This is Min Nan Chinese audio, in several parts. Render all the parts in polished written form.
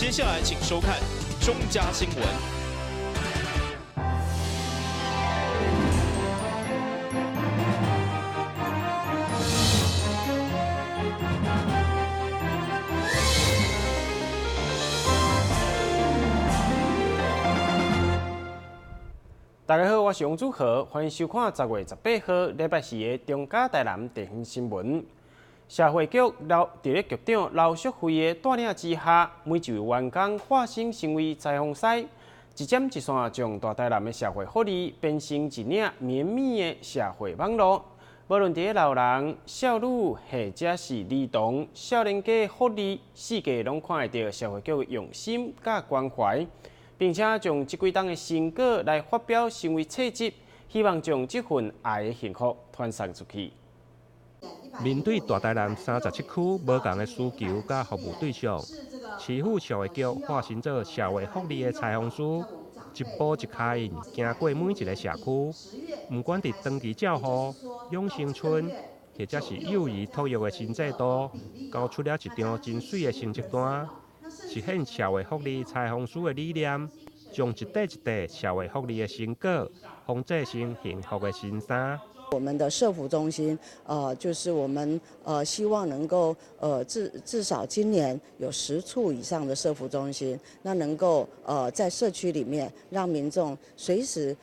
接下來請收看中嘉新聞。大家好，我是王祖豪，歡迎收看10月18號禮拜四的中嘉台南地方新聞。社會局劉佇咧局長劉淑慧的帶領之下，每一位員工化身成為裁縫師，一針一線將大台南的社會福利編成一領綿密的社會網路。無論佇咧老人、少女，或者是兒童、少年家福利，四界攏看會著社會局的用心佮關懷。並且將這幾冬的成果來發表成為冊集，希望將這份愛的幸福傳送出去。面對大台南37區無仝的需求佮服務對象，市府社會局化身做社會福利的裁縫師，一步一跤印行過每一个社區，毋管佇長期照護、養生村，或者是幼兒托育的新制度，交出了一張真媠的成績單。實現社會福利裁縫師的理念，將一塊一塊社會福利的成果，縫製成幸福的新衫。我們的社福中心，就是我們希望能夠至少今年有10處以上的社福中心，那能夠在社區裡面讓民眾隨時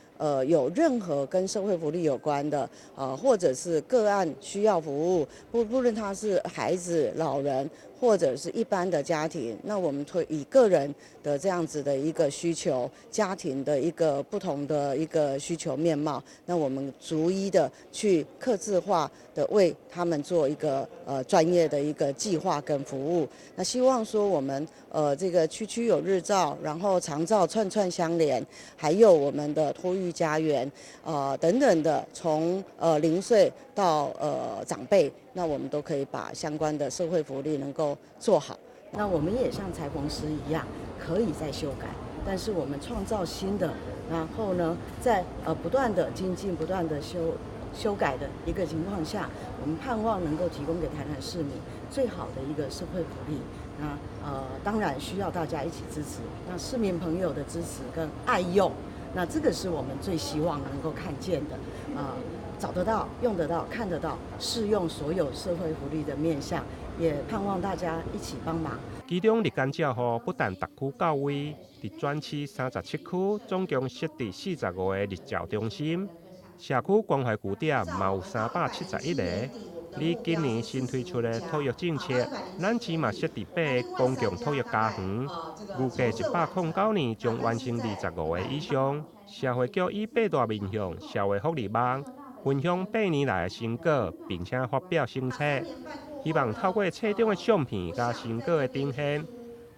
有任何跟社會福利有關的，或者是個案需要服務，不論他是孩子、老人或者是一般的家庭，那我們推以個人的這樣子的一個需求，家庭的一個不同的一個需求面貌，那我們逐一的去客製化的為他們做一個專業的一個計劃跟服務。那希望說我們這個區區有日照，然後長照串串相連，還有我們的托育家園，等等的，從0歲到長輩，那我們都可以把相關的社會福利能夠做好。那我們也像裁縫師一樣，可以再修改，但是我們創造新的，然後呢，在不斷的精進、不斷的修改的一個情況下，我們盼望能夠提供給台南市民最好的一個社會福利。那當然需要大家一起支持，那市民朋友的支持跟愛用，那這個是我們最希望能夠看見的。找得到、用得到、看得到，適用所有社會福利的面向，也盼望大家一起幫忙。其中日間照護不但逐區到位，佇全市37區總共設置45個日照中心，社區關懷據點嘛有371個。以今年新推出的托育政策，咱市嘛設置八个公共托育家園，預計109年將完成25個以上。社會局以八大面向社會福利網，分享8年來的成果，並且發表新冊，希望透過冊中的相片佮成果的呈現，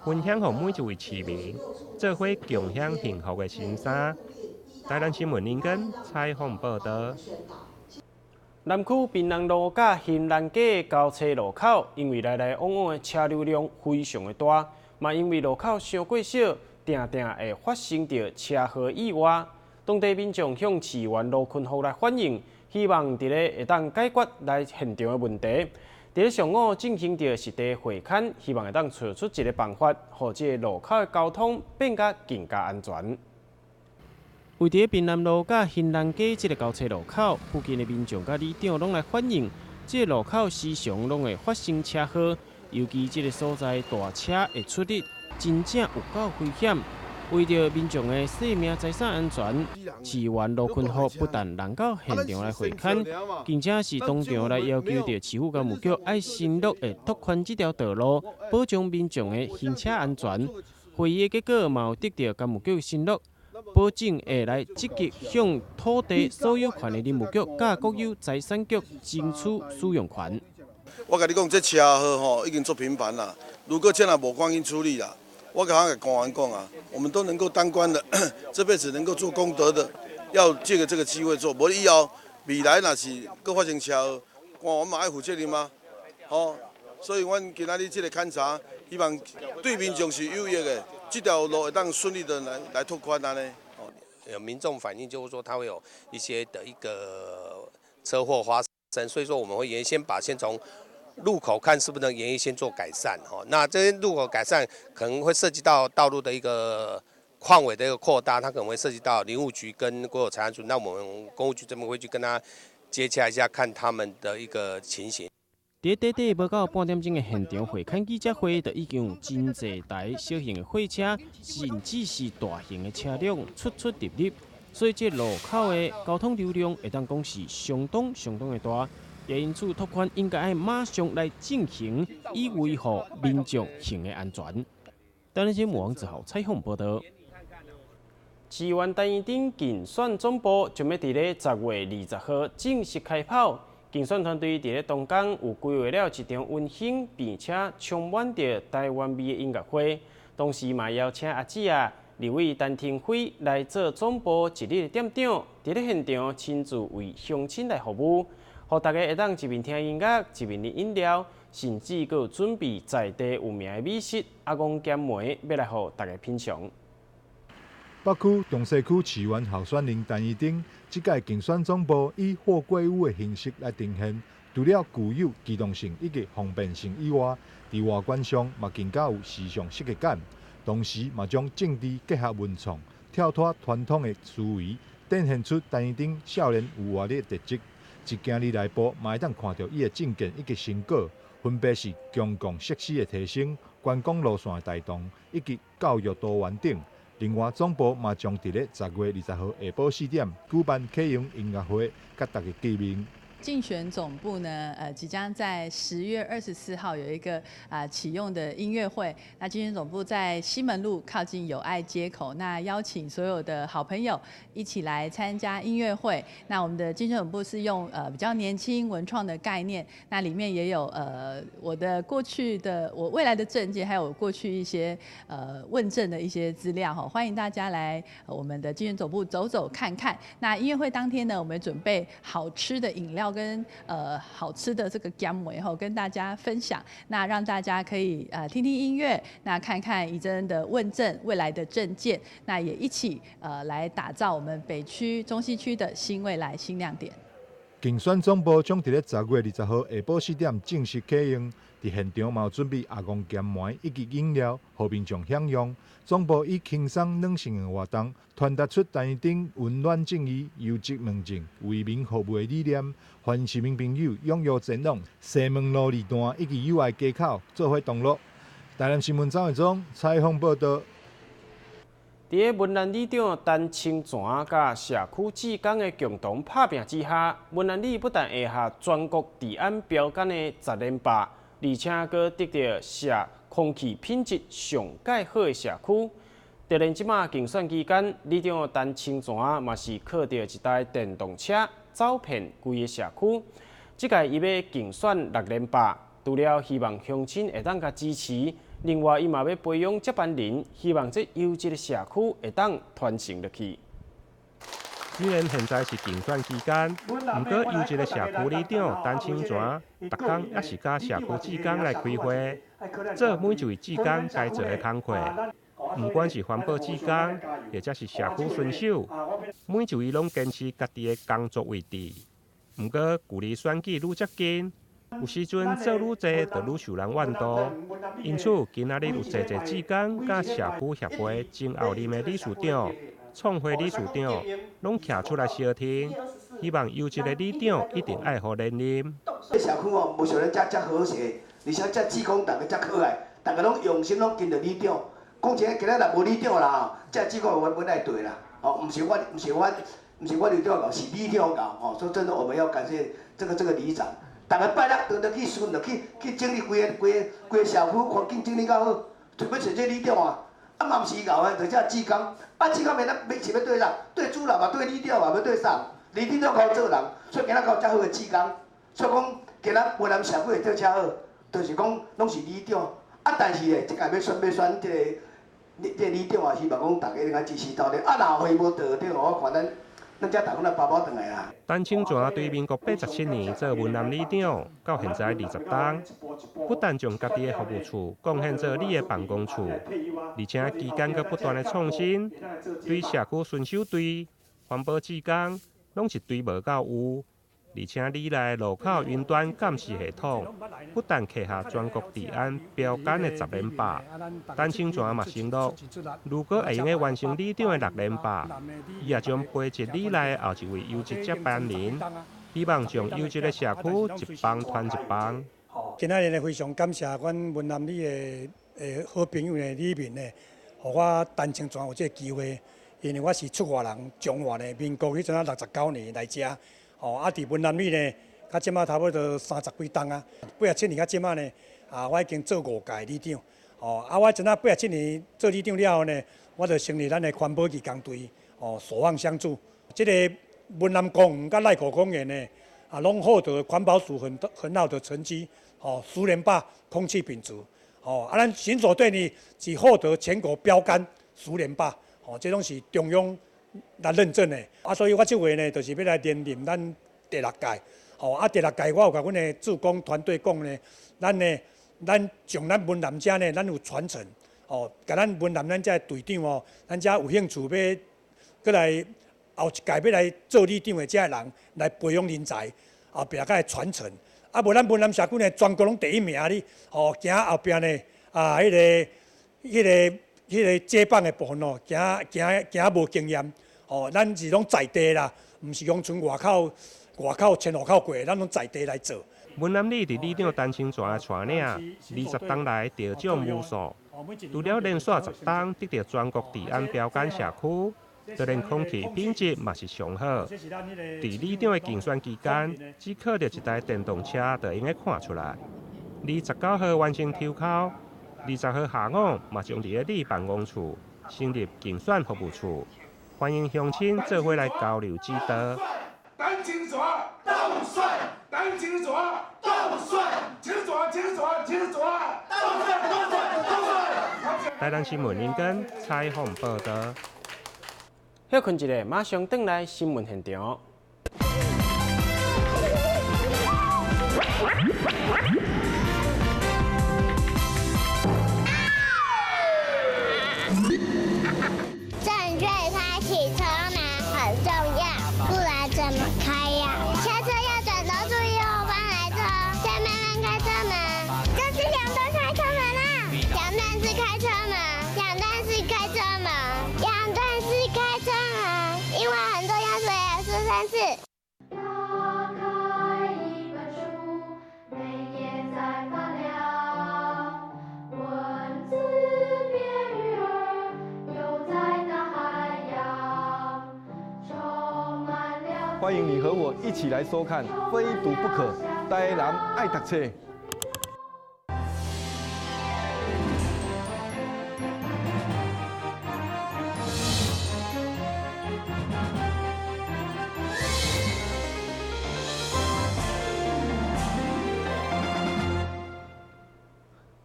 分享予每一位市民，做伙共享幸福的新衫。台南新聞林根採訪報導。南區檳榔路佮興南街交叉路口，因為來來往往的車流量非常的大，嘛因為路口傷過小，定定會發生著車禍意外。當地民眾向市議員盧坤福來反映，希望佇咧會當解決來現場的問題。佇咧上午進行著實地會勘，希望會當揣出一个辦法，予這个路口的交通變甲更加安全。位佇咧檳榔路佮興南街這个交叉路口附近的民眾佮里長攏來反映，這个路口時常攏會發生車禍，尤其這个所在大車會出入，真正有夠危險。為著民眾的生命財產安全，市議員盧坤福不但人到現場來會勘，並且是當場來要求著市府工務局愛深入會拓寬這條道路，保障民眾的行車安全。會議的結果嘛有得著工務局承諾，保證會來積極向土地所有權的林務局佮國有財產局爭取使用權。我共你講，這車禍吼已經足頻繁啦。如果這若無趕緊處理啦，我共我官員講啊，我們都能夠當官的，這輩子能夠做功德的，要借個這個機會做。無以後未來若是閣發生車禍，官員嘛愛負責任嗎？吼，所以阮今仔日這个勘查，希望對民眾是有益的，這條路會當順利的來拓寬按呢。有民眾反映，就是說他會有一些的一個車禍發生，所以說我們會原先把先從路口看是不是能研議先做改善吼。那這些路口改善可能會涉及到道路的一個範圍的一個擴大，它可能會涉及到林務局跟國有財產署，那我們工務局這邊會去跟他接洽一下，看他們的一個情形。佇短短無夠半點鐘的現場會勘記者會，就已經有真濟台小型的貨車，甚至是大型的車輛出出入入，所以這路口的交通流量會當講是相當相當的大。也因此拓寬應該愛馬上來進行，以維護民眾行的安全。台南新聞王子豪採訪報導。市議員陳怡貞競選總部將欲佇咧10月20號正式開跑。競選團隊佇咧當天有規劃了一場溫馨並且充滿著台灣味的音樂會，同時嘛邀請阿姊仔立委陳亭妃來做總部一日的店長，佇咧現場親自為鄉親來服務，予大家會當一面聽音樂，一面啉飲料，甚至閣有準備在地有名的美食阿公鹹糜，欲來予大家品嘗。北區中西區市議員候選人陳怡貞，這屆競選總部以貨櫃屋的形式來呈現，除了具有機動性以及方便性以外，佇外觀上嘛更加有時尚設計感，同時嘛將政治結合文創，跳脫傳統的思維，展現出陳怡貞少年有活力的特質。一行入內部，嘛會當看著伊的政見以及成果，分別是公共設施的提升、觀光路線的帶動以及教育多元等。另外，總部嘛將佇咧10月20號下晡4點舉辦啟用音樂會，佮大家見面。競選總部呢，即將在10月24號有一個啊啟用的音樂會。那競選總部在西門路靠近友愛街口，那邀請所有的好朋友一起來參加音樂會。那我們的競選總部是用比較年輕文創的概念，那裡面也有我的過去的我未來的政見，還有過去一些問政的一些資料哈。歡迎大家來我們的競選總部走走看看。那音樂會當天呢，我們準備好吃的飲料跟好吃的這個鹹糜吼，跟大家分享，那讓大家可以聽聽音樂，那看看怡貞的問政未來的政見，那也一起來打造我們北區、中西區的新未來新亮點。競選總部將佇咧10月20號下晡4點正式啟用，佇現場嘛有準備阿公鹹糜以及飲料，予民眾享用。總部以輕鬆軟性的活動，傳達出陳怡貞溫暖正義、優質問政、為民服務的理念，歡迎市民朋友踴躍前往西門路二段以及友愛街口做伙同樂。台南新聞張偉忠採訪報導。佇咧文南里長陳清泉佮社區志工的共同拍拚之下，文南里不但下下全國治安標桿的10連霸，而且閣得著社空氣品質上蓋好的社區。就連這馬競選期間，里長陳清泉嘛是靠著一台電動車走遍規个社區。這屆伊欲競選六連霸，除了希望鄉親會當共支持，另外伊嘛欲培養接班人，希望這優質的社區會當傳承落去。雖然現在是競選期間，毋過優質的社區里長陳清泉，逐工猶是佮社區志工來開會，做每一位志工該做的工課。毋管是環保志工，或者是社區巡守，每一位攏堅持家己的工作位置。毋過距離選舉愈接近，有時陣做愈濟，就愈受人怨妒。因此，今仔日有濟濟志工佮社區協會前後任的理事長、創會理事長，攏徛出來相挺，希望優質的里長一定愛予連任。這社區哦，無像咱遮遮和諧，而且遮志工逐家遮可愛，逐家攏用心攏跟著里長。講真，今仔若無里長啦，這志工原本愛對啦，哦，毋是我，毋是我，毋是我里長𠢕，是里長𠢕吼。所以真的，我們要感謝這個里長。逐个拜六轉轉去巡，就去去整理規个規個規個社區環境整理較好，特別是這里長啊，啊嘛毋是伊𠢕的，就這志工，啊志工袂當欲是欲對誰？對主任嘛，對里長嘛，欲對誰？里長𠢕做人，所以今仔𠢕遮好的志工，所以講今仔雲南社區會做遮好，就是講攏是里長。啊，但是咧，這屆欲選欲選這個，這個里長也希望講大家能夠支持到底。啊，若會無得對，我看咱。咱遮逐個來包包轉來啦。陳清泉對民國87年做雲南里長，到現在20冬，不但將家己的服務處貢獻做里的辦公處，而且期間閣不斷的創新，對社區巡守隊、環保志工，攏一堆無夠有，而且里内路口云端监视系统，不但刻下全国治安标杆的十连霸，陈清泉嘛承诺，如果会用得完成里长的六连霸，伊也将培植里内后一位优质接班人，希望将优质的社区一棒传一棒。今仔日呢，非常感谢阮文南里的好朋友呢，李明呢，予我陈清泉有这个机会，因为我是出外人，彰化呢，民国彼阵仔69年来遮。哦，啊，伫文南里呢，到这马差不多30几冬啊，87年到这马呢，啊，我已经做5届里长。哦，啊，我阵仔87年做里长了后呢，我就成立咱的环保义工队，哦，守望相助。这个文南公园佮内湖公园呢，啊，拢获得环保署很好的成绩，哦，10连霸空气品质。哦，啊，咱巡守队呢是获得全国标杆10连霸，哦，这拢是中央来认证的，啊，所以我这回呢，就是欲来连任咱第6届，吼，啊，第6届我有共阮的志工团队讲呢，咱呢，咱从咱文南遮呢，咱有传承，吼，共咱文南咱遮的队长哦，咱遮有兴趣欲阁来后一届欲来做里长的遮个人来培养人才，后壁阁会传承，啊，无咱文南社区呢，全国拢第一名哩，吼，惊后壁呢，啊，彼个接棒的部分哦，惊无经验，吼，咱是拢在地啦，毋是讲从外口迁户口过，咱拢在地来做。文南里伫里长陈清泉的带领，20冬来得奖无数，除了连续10冬得到全国治安标杆社区，就连空气品质嘛是上好。伫里长的竞选期间，只靠著一台电动车就会用看出来。29号完成抽鬮。20号下午，嘛将伫咧里办公处成立竞选服务处，欢迎乡亲做伙来交流指导。陈清泉斗帅，陈清泉斗帅，清泉清泉清泉，斗帅斗帅斗帅。台南新闻林根采访报道。歇睏一下，马上转来新闻现场。正确开启车门很重要，不然怎么开呀？下车要转头注意后方来车，再慢慢开车门。这是两段开车门啊！两段式开车门，两段式开车门，两段式开车门，因为很重要，所以要说3次。欢迎你和我一起来收看《非读不可》，台南爱读册。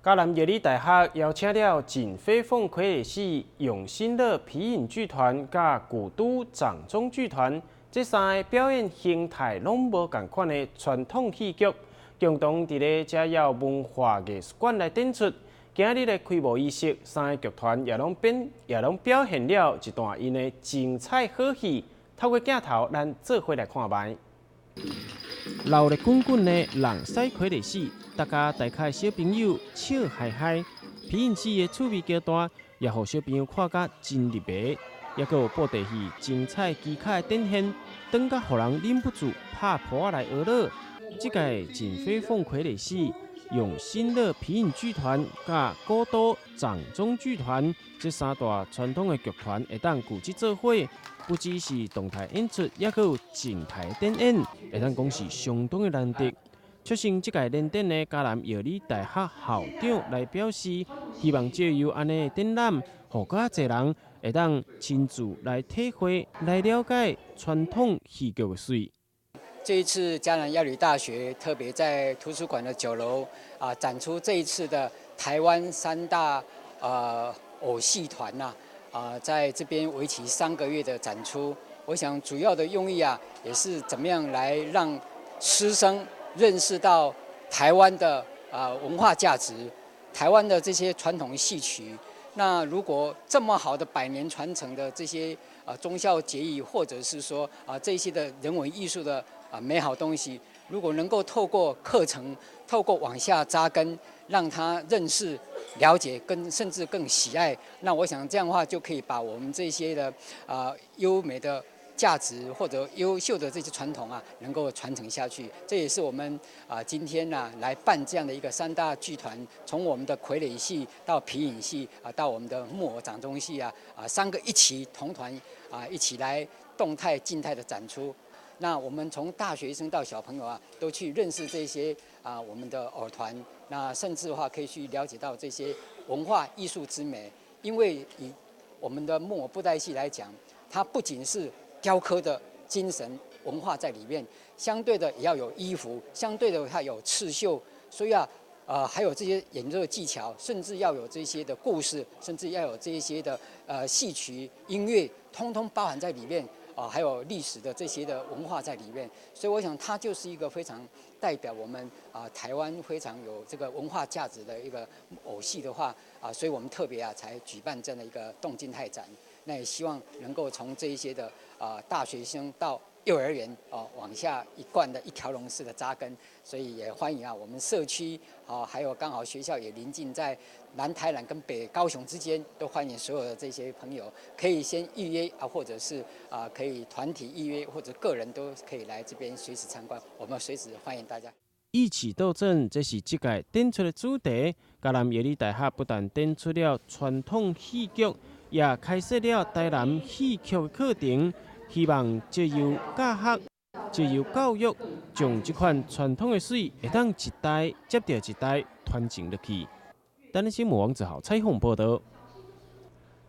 嘉南艺理大学邀请了锦飞凤傀儡戏永新乐皮影剧团、佮古都掌中剧团这三个表演形态拢无仝款的传统戏剧，共同伫咧遮耀文化艺术馆来展出。今日的开幕仪式，三个剧团也拢表现了一段𪜶的精彩好戏。透过镜头，咱做伙来看觅。热热滚滚的人狮傀儡戏，大家大开小朋友笑嗨嗨。皮影戏的趣味桥段，也予小朋友看甲真入迷。也阁有布袋戏精彩技巧的展现，转甲予人忍不住拍噗仔来学乐。这届锦飞凤傀儡戏，用新乐皮影剧团、佮古都掌中剧团这三大传统的剧团会当聚集做伙，不只是动态演出，也阁有静态展演，会当讲是相当的难得。促成这届联展的嘉南药理大学校长来表示，希望藉由按呢展览，予较济人会当亲自来体会、来了解传统戏剧的水。这一次嘉南药理大学特别在图书馆的9楼展出这一次的台湾三大偶戏团呐，在这边为期3个月的展出。我想主要的用意也是怎么样来让师生认识到台湾的文化价值，台湾的这些传统戏曲。那如果这么好的百年传承的这些忠孝节义，或者是说这些的人文艺术的美好東西，如果能夠透過課程，透過往下扎根，讓他認識、了解，跟甚至更喜愛，那我想這樣的話就可以把我們這些的優美的價值或者優秀的這些傳統啊，能夠傳承下去。這也是我們今天呢來辦這樣的一個三大劇團，從我們的傀儡戲到皮影戲啊，到我們的木偶掌中戲啊，三個一起同團啊，一起來動態、靜態的展出。那我們從大學生到小朋友啊，都去認識這些我們的偶團，那甚至的話可以去了解到這些文化藝術之美。因為以我們的木偶布袋戲來講，它不僅是雕刻的精神文化在裡面，相對的也要有衣服，相對的它有刺繡，所以啊，還有這些演奏的技巧，甚至要有這些的故事，甚至要有這些的戲曲音樂，通通包含在裡面啊，還有歷史的這些的文化在裡面，所以我想它就是一個非常代表我們台灣非常有這個文化價值的一個偶戲的話啊，所以我們特別啊才舉辦這樣的一個動靜態展。那也希望能夠從這一些的大學生到幼兒園哦，往下一貫的一條龍式的扎根，所以也歡迎啊我們社區啊，還有剛好學校也臨近在南台南跟北高雄之間，都歡迎所有的這些朋友可以先預約啊，或者是可以團體預約或者個人都可以來這邊隨時參觀，我們隨時歡迎大家。一起鬥陣，這是這屆展出的主題。嘉南藥理大學不但展出了傳統戲劇，也開設了台南戲曲課程，希望藉由教學、藉由教育，將這款傳統的水會當一代接著一代傳承落去。等新聞王子豪採訪報道。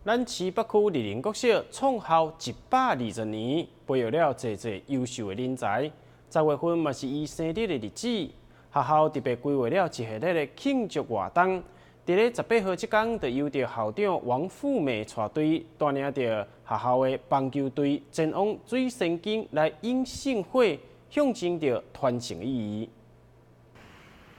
咱市北區立林國小創校120年，培育了濟濟優秀的人才。10月份嘛是伊生日的日子，學校特別規劃了一系列的慶祝活動。佇咧18號這工，就由著校長王富美帶隊，帶領著學校的棒球隊前往水仙宮來引聖火，象徵著傳承意義。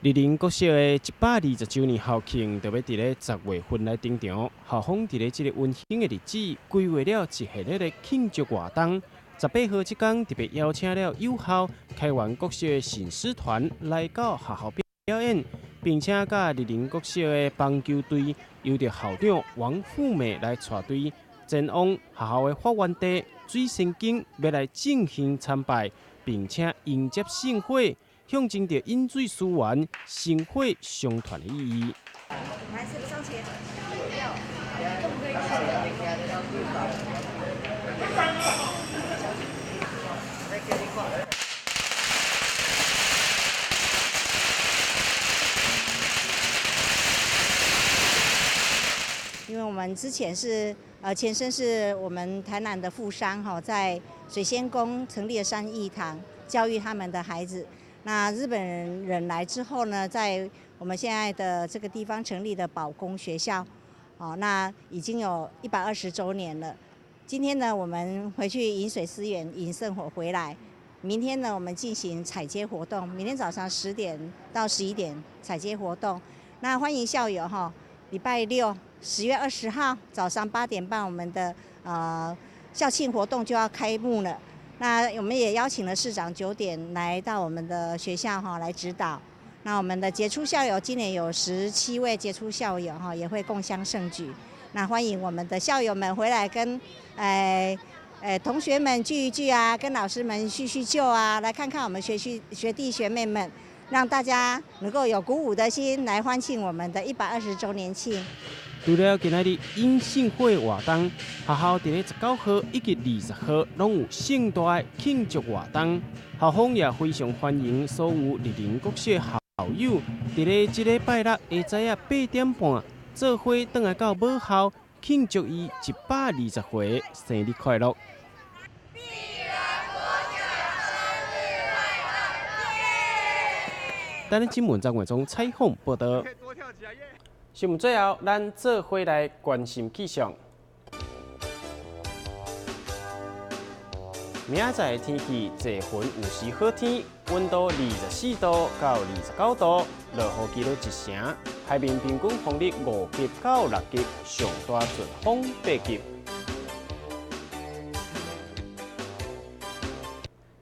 立林國小的120週年校慶，就欲佇咧10月份來登場。校方佇咧這個溫馨的日子，規劃了一系列的慶祝活動。18號這工，特別邀請了友校開源國小的醒獅團來到學校表演，並且佮立林國小的棒球隊，由著校長王富美來帶隊前往學校的發源地水仙宮，欲來進行參拜，並且迎接聖火，象徵著飲水思源、薪火相傳的意義。因為我們之前是前身是我們台南的富商哈，在水仙宮成立了三義堂，教育他們的孩子。那日本人來之後呢，在我們現在的這個地方成立的寶工學校，哦，那已經有120週年了。今天呢，我們回去飲水思源，引聖火回來。明天呢，我們進行採接活動。明天早上10點到11點採接活動。那歡迎校友哈，禮拜六10月20號早上8點半，我們的校慶活動就要開幕了。那我們也邀請了市長9點來到我們的學校哈來指導。那我們的傑出校友今年有17位傑出校友哈，也會共襄盛舉。那歡迎我們的校友們回來跟同學們聚一聚啊，跟老師們敘敘舊啊，來看看我們學弟學妹們，讓大家能夠有鼓舞的心來歡慶我們的120週年慶。除了今仔日引聖火活動，學校佇咧19號以及20號攏有盛大的慶祝活動。校方也非常歡迎所有立林國小校友，佇咧這禮拜六下早仔8點半，做伙轉來到母校慶祝伊120歲生日快樂。等日新聞张伟忠采访报道。新闻最后，咱做伙来关心气象。明仔载天气济云有时好天，温度24度到29度，落雨几率1成。海面平均风力5级到6级，上大阵风8级。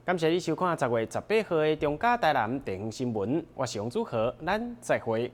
感謝你收看10月18號的中嘉台南地方新聞，我是王祖豪，咱再會。